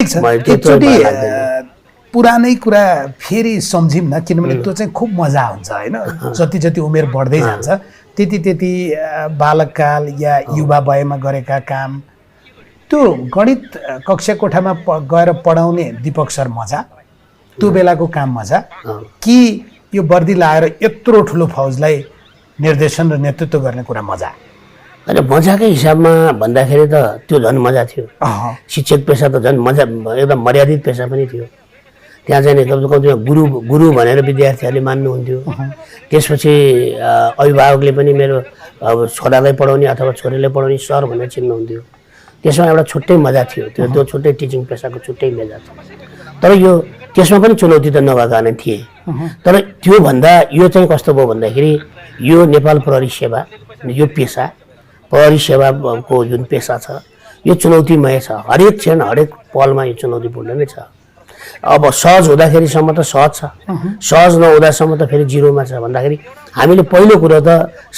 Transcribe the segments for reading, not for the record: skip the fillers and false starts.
छ एकचोटि पुरानै कुरा फेरि सम्झिम न किनभने त्यो चाहिँ खूब मजा हुन्छ हैन जति जति उमेर बढ्दै जान्छ त्यति बालककाल या युवा वयमा गरेका काम त्यो गणित कक्षा कोठामा गएर पढाउने दीपक सर मजा त्यो बेलाको काम मजा कि यो वर्दी लाएर यत्रो ठुलो फौजलाई निर्देशन र नेतृत्व गर्ने कुरा मजा अनि मजाकै हिसाबमा भन्दाखेरि त त्यो झन् मजा थियो शिक्षक पेशा त झन् मजा एकदम मर्यादित पेशा पनि थियो त्यहाँ चाहिँ कम्तीमा गुरु भनेर विद्यार्थीहरूले मान्नुहुन्थ्यो त्यसपछि अभिभावकले पनि मेरो अब छोरालाई पढाउने अथवा छोरीलाई पढाउने सर भनेर चिन्नुहुन्थ्यो त्यसमा एउटा छुट्टै मजा थियो त्यो छुट्टै टिचिङ पेसाको छुट्टै मजा थियो तर यो त्यसमा पनि चुनौती त नभएका नै थिए तर त्योभन्दा यो चाहिँ कस्तो भयो भन्दाखेरि यो नेपाल प्रहरी सेवा यो पेसा प्रहरी सेवाको जुन पेसा छ यो चुनौतीमय छ हरेक क्षण हरेक पलमा यो चुनौतीपूर्ण नै छ अब सहज हुँदाखेरिसम्म त सहज छ सहज नहुँदासम्म त फेरि जिरोमा छ भन्दाखेरि हामीले पहिलो कुरो त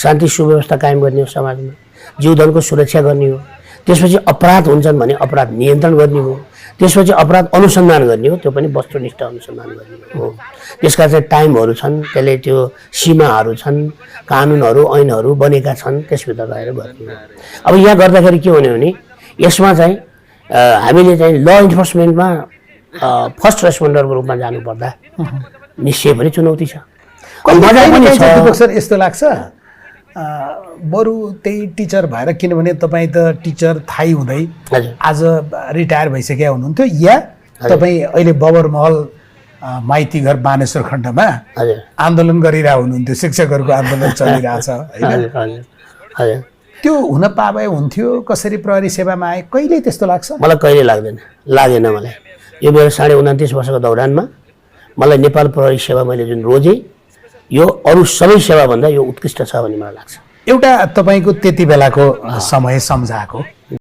शान्ति सुव्यवस्था कायम गर्ने हो समाजमा जीवधनको सुरक्षा गर्ने हो त्यसपछि अपराध हुन्छन् भने अपराध नियन्त्रण गर्ने हो त्यसपछि अपराध अनुसन्धान गर्ने हो त्यो पनि वस्तुनिष्ठ अनुसन्धान गर्ने हो त्यसका चाहिँ टाइमहरू छन् त्यसले त्यो सीमाहरू छन् कानुनहरू ऐनहरू बनेका छन् त्यसभित्र गएर गर्ने हो अब यहाँ गर्दाखेरि के हुने भने यसमा चाहिँ हामीले चाहिँ ल इन्फोर्समेन्टमा फर्स्ट रेस्पोन्डरको रूपमा जानुपर्दा निश्चय पनि चुनौती छ मजा पनि छ सर यस्तो लाग्छ बरु त्यही टिचर भएर किनभने तपाईँ त टिचर थाहै हुँदै आज रिटायर भइसकेका हुनुहुन्थ्यो या तपाईँ अहिले बबरमहल माइती घर बानेश्वर खण्डमा आन्दोलन गरिरहेको हुनुहुन्थ्यो शिक्षकहरूको आन्दोलन चलिरहेछ होइन त्यो हुन पाए हुन्थ्यो कसरी प्रहरी सेवामा आए कहिले त्यस्तो लाग्छ मलाई कहिले लागेन मलाई यो मेरो 29.5 वर्षको दौरानमा मलाई नेपाल प्रहरी सेवा मैले जुन रोजेँ यो अरू सबै सेवाभन्दा यो उत्कृष्ट छ भन्ने मलाई लाग्छ एउटा तपाईँको त्यति बेलाको समय सम्झाएको